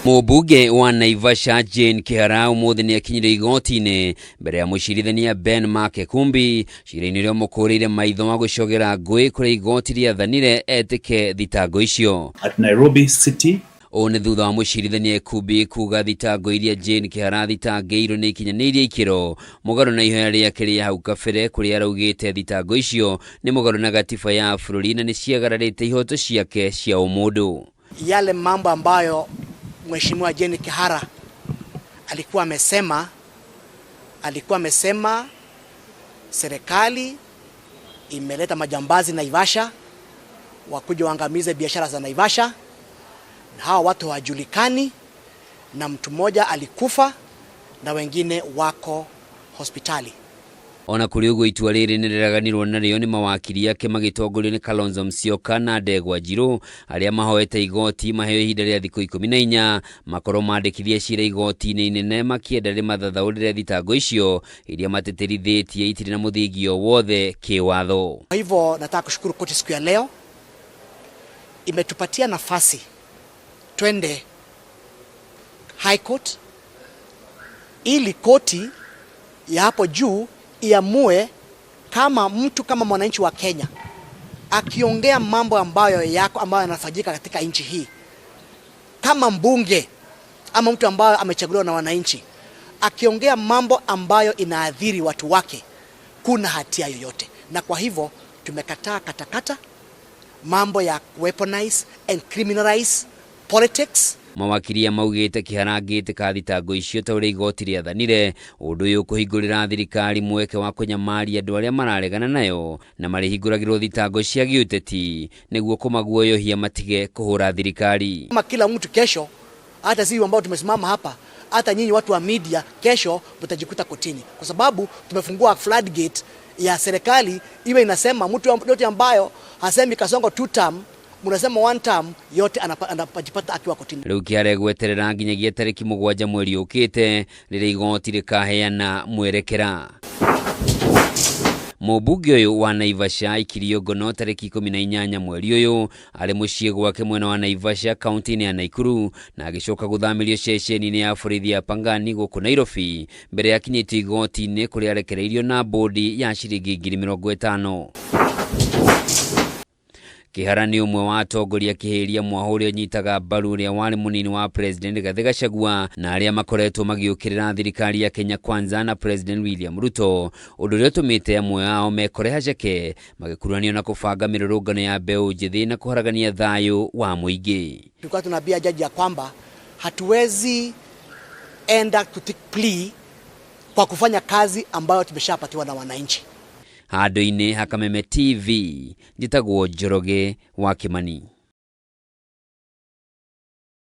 Mũmbunge wa Naivasha Jane Kihara ũmũthĩ nĩ akinyire igoti-inĩ mbere ya mũcirithania Ben Mark Ekumbi cira-inĩ ũrĩa ũmũkũrĩire maitho wa gũcogera ngũĩ kũrĩa igoti rĩathanire etĩke thitango icio. At Nairobi City. Ũũ nĩ thutha wa mũcirithania Ekumbi kuga thitango iria Jane Kihara athitangĩirwo nĩ ikinyanĩirie ikĩro mũgarũ na ihoya rĩake rĩa hau kabere kũrĩa araugĩte thitango icio nĩ mũgarũ na gatiba ya bũrũri na nĩ ciagararĩte ihoto ciake cia ũmũndũ. Yale mambo ambayo Mheshimiwa Jane Kihara alikuwa amesema serikali imeleta majambazi Naivasha wakuja waangamize biashara za Naivasha, na hawa watu hawajulikani, na mtu mmoja alikufa na wengine wako hospitali. Ona kũrĩ ũguo, itua rĩrĩ nĩ rĩreganirwo narĩo nĩ mawakiri ake magĩtongorio nĩ Kalonzo Musyoka na Ndegwa Njirũ, arĩa mahoete igoti maheo ihinda rĩa thikũ 14 makorwo mandĩkithia cira igoti-inĩ inene makĩenda rĩmathathaũrĩre thitango icio iria matĩtĩrithĩtie itirĩ na mũthingi o wothe kĩwatho. Kwa hivyo nataka kushukuru koti siku ya leo, imetupatia nafasi twende High Court ili koti ya hapo juu iamue kama mtu, kama mwananchi wa Kenya, akiongea mambo ambayo yako, ambayo yanafanyika katika nchi hii, kama mbunge ama mtu ambaye amechaguliwa na wananchi, akiongea mambo ambayo inaathiri watu wake, kuna hatia yoyote? Na kwa hivyo tumekataa katakata mambo ya weaponize and criminalize politics. Mawakiri maugĩte Kĩhara angĩtĩka thitango icio ta ũrĩa igoti rĩathanire, ũndũ ũyũ ũkũhingũrĩra thirikari mweke wa kũnyamaria andũ arĩa mararegana nayo na marĩhingũragĩrwo thitango cia gĩũteti nĩguo kũmaguoyohia matige kũhũra thirikari. Kama kila mtu kesho, hata sisi ambao tumesimama hapa, hata nyinyi watu wa media, kesho mtajikuta kotini, kwa sababu tumefungua floodgate ya serikali iwe inasema mtu yote ambayo hasemi Kasongo two term, mnasema one term, yote anapajipata akiwa kotini. Rĩu Kĩhara gweterera nginyagia tarĩki 7 mweri ũkĩte rĩrĩa igoti rĩkaheana mwerekera. Mũmbunge ũyũ wa Naivasha aikirio ngono tarĩki 18 mweri ũyũ arĩ mũciĩ gwake mwena wa Naivasha, kaunti-inĩ ya Naikuru, na agĩcoka gũthamĩrio ceceni-inĩ ya borithi ya Pangani gũkũ Nairobi mbere ya akinyĩtio igoti-inĩ kũrĩa arekereirio na bũndi ya ciringi 50,000. Kĩhara nĩ ũmwe wa atongoria kĩhĩria mwaho ũrĩa ũnyitaga mbaru ũrĩa warĩ mũnini wa President Rigathĩ Gachagua na arĩa makoretwo magĩũkĩrĩra thirikari ya Kenya Kwanza na President William Ruto, ũndũ ũrĩa ũtũmĩte amwe ao mekore haceke magĩkuruhanio na kũbanga mĩrũrũngano ya mbeũ njĩthĩ na kũharagania thayũ wa mũingĩ. Tulikuwa tunaambia jaji ya kwamba hatuwezi enda to take plea kwa kufanya kazi ambayo tumeshapatiwa na wananchi. Handũ-inĩ ha Kameme TV, njĩtagwo Njoroge wa Kimani.